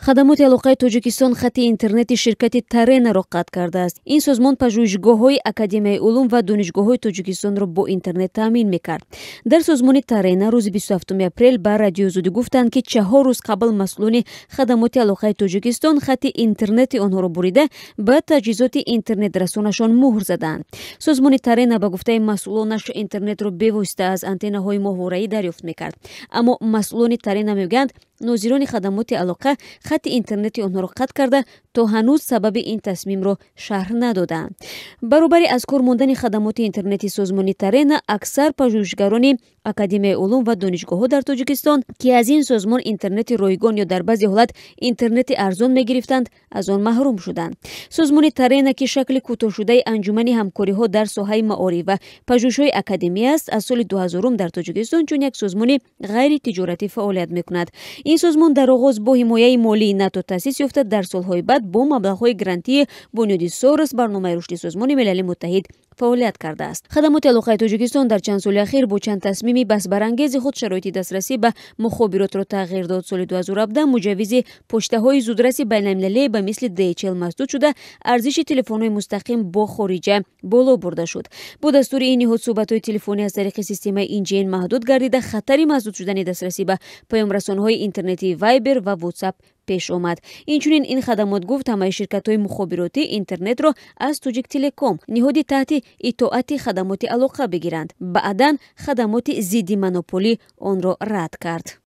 Хадамоти алоқаи Тоҷикистон хати интернети ширкати Таренаро қатъ кардааст. Ин созмон пажӯҳишгоҳҳои Академияи улум ва донишгоҳҳои Тоҷикистонро бо интернет таъмин мекард. Дар созмони Тарена рӯзи 27 апрел ба Радиои Озодӣ гуфтанд, ки 4 рӯз қабл масъулони Хадамоти алоқаи Тоҷикистон хати интернети онҳоро бурида, ба таҷҳизоти интернетрасонашон муҳр заданд. Созмони Тарена, ба гуфтаи масъулонаш, интернетро бевосита аз антеннаҳои моҳвораӣ дарёфт мекард. Аммо масъулони Тарена мегӯянд, нозирони хадамоти алоқа хати интернети онҳоро қатъ карда, то ҳанӯз сабаби ин тасмимро шарҳ надоданд. Баробари аз кор мондани хадамоти интернети созмони Тарена, аксар пажӯҳишгарони Академияи улум ва донишгоҳҳо дар Тоҷикистон, ки аз ин созмон интернети ройгон ё дар баъзе ҳолат интернети арзон мегирифтанд, аз он маҳрум шуданд. Созмони Тарена, ки шакли кӯтоҳшудаи Анҷумани ҳамкориҳо дар соҳаи маориф ва пажӯҳишҳои академӣ аст, аз соли 2000 дар Тоҷикистон чун як созмони ғайритиҷоратӣ фаъолият мекунад. Ин созмон дар оғоз бо ҳимояи молии НАТО таъсис ёфта, дар солҳои баъд бо маблағҳои грантии Бунёди Сорос, Барномаи рушди Созмони Милали Муттаҳид фаъолият кардааст. Хадамоти алоқаи Тоҷикистон дар чанд соли ахир бо чанд тасмими баҳсбарангези худ шароити дастрасӣ ба мухобиротро тағйир дод. Соли 2017 муҷаввизи почтаҳои зудраси байналмилалӣ ба мисли DHL масдуд шуда, арзиши телефонҳои мустақим бо хориҷа боло бурда шуд. Бо дастури ин ниҳод суҳбатҳои телефонӣ аз тариқи системаи NGN маҳдуд гардида, хатари маҳдуд шудани дастрасӣ ба паёмрасонҳои интернетии Вайбер ва WhatsApp пеш омад. Инчунин ин хадамот гуфт, ҳамаи ширкатҳои мухобиротӣ интернетро аз Тоҷиктелеком, ниҳоди таҳти итоати хадамоти алоқа, бигиранд. Баъдан хадамоти зидди монополӣ онро рад кард.